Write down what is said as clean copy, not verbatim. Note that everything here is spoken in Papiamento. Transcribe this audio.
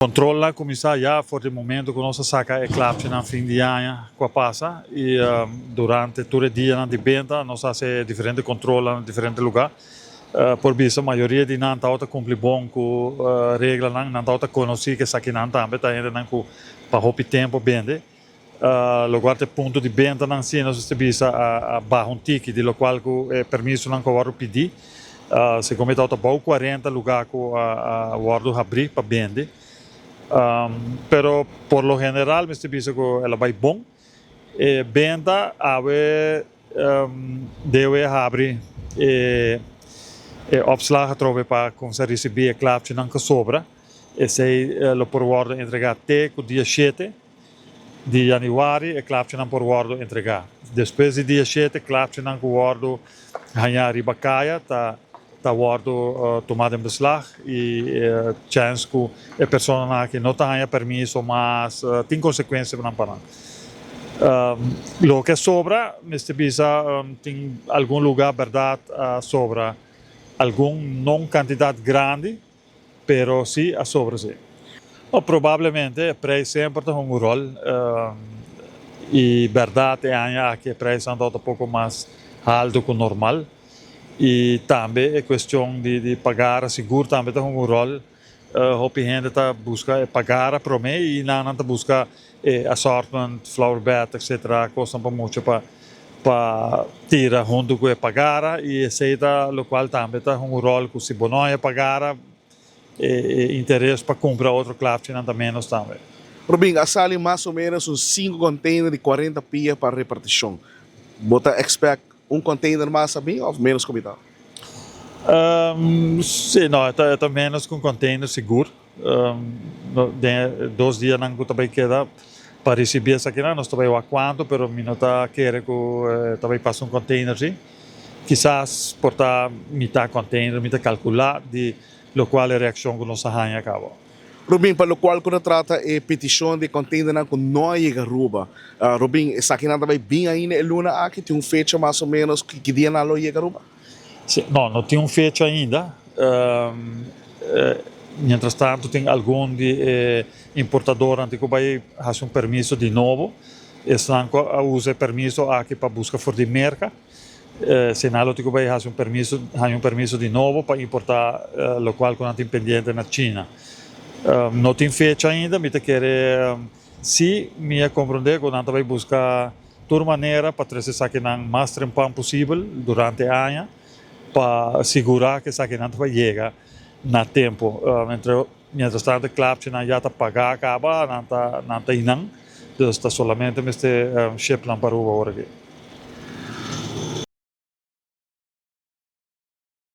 Control a cuminsa ya for di momento cu nos a saca e klapchinan fin di aña cu a pasa y durante tur e dianan di benta nos a haci diferente controlnan na diferente lugar. Por bisa mayoria di nan tabata cumpli bon cu reglanan, nan tabata conoci cu esakinan tambe ta hendenan cu pa hopi tempo bende. Locual ta e punto di bentanan si nos mester bisa a baha un tiki di locual cu e permisonan cu a wordo pidi. Segun mi tabata bou 40 lugar cu a wordo habri pa bende. Pero por lo general mester bisa cu el a bay bon. E benta awe debe habri e opslag atrobe pa cuminsa ricibi e klapchinan cu sobra. Esey lo por wordo entrega te cu dia 7 di januari e klapchinan por wòrdu entregá. Despues di dia 7 klapchinan ku wòrdu hañá riba kaya ta ta wòrdu tumá den beslag i e chèns ku e personanan aki no ta haña permiso mas tin konsekuensianan pa nan. Loke a sobra mester bisa tin algun lugá bèrdat a sobra algun non kantidat grandi. Pero si a sobra si. No, probablemente e prijs semper ta hunga un rol y berdad e aña aki e prijsnan tabata poco mas halto cu normal y tambe e cuestion di pagara sigur tambe ta hunga un rol. Hopi hende ta busca e pagara prome y nan ta busca e assortment, flower bed etc. Cosnan pa mucha pa pa tira hunto cu e pagara y esey ta locual tambe ta hunga un rol cu si bo no haya pagara e interes pa cumpra otro klapchinan ta menos tambe. Robin, a sali mas o menos un sinku container di 40 pia pa reparticion. Bo ta expect un container mas a bin of menos cu mitad? Si, no, e ta menos cu un container sigur. Den e dos dianan ku ta bai keda pa risibí esakinan nos ta bai wak kuantu pero mi no ta kere ku ta bai pasa un container si. Kisas por ta mitá container mi ta kalkulá di lokual e reakshon ku nos a haña kaba. Rubin, pa lokual ku ta trata e petishon di e containernan ku no a yega Aruba, Rubin, esakinan ta bai bin ainda e luna aki? Tin un fecha mas o menos ki dia nan lo yega Aruba? Si, no, no tin un fecha ainda. Mientras tanto tin algun di e importadornan tin ku bai hasi un permiso di nobo. Esnan ku a usa e permiso aki pa buska for di Merka, si nan lo tin ku bai hasi un permiso, haña un permiso di nobo pa importá lokual ku nan tin pendiente na China. No tin fecha ainda, mi ta kere si mi a komprondé ku nan ta bai buska tur manera pa trese esakinan mas trempan posibel durante e aña pa sigurá ku esakinan ta bai yega na tempu. Mientras tanto e klapchinan ya ta pagá kaba, nan ta nan ta einan, dus ta solamente mester ship nan pa Aruba ora aki.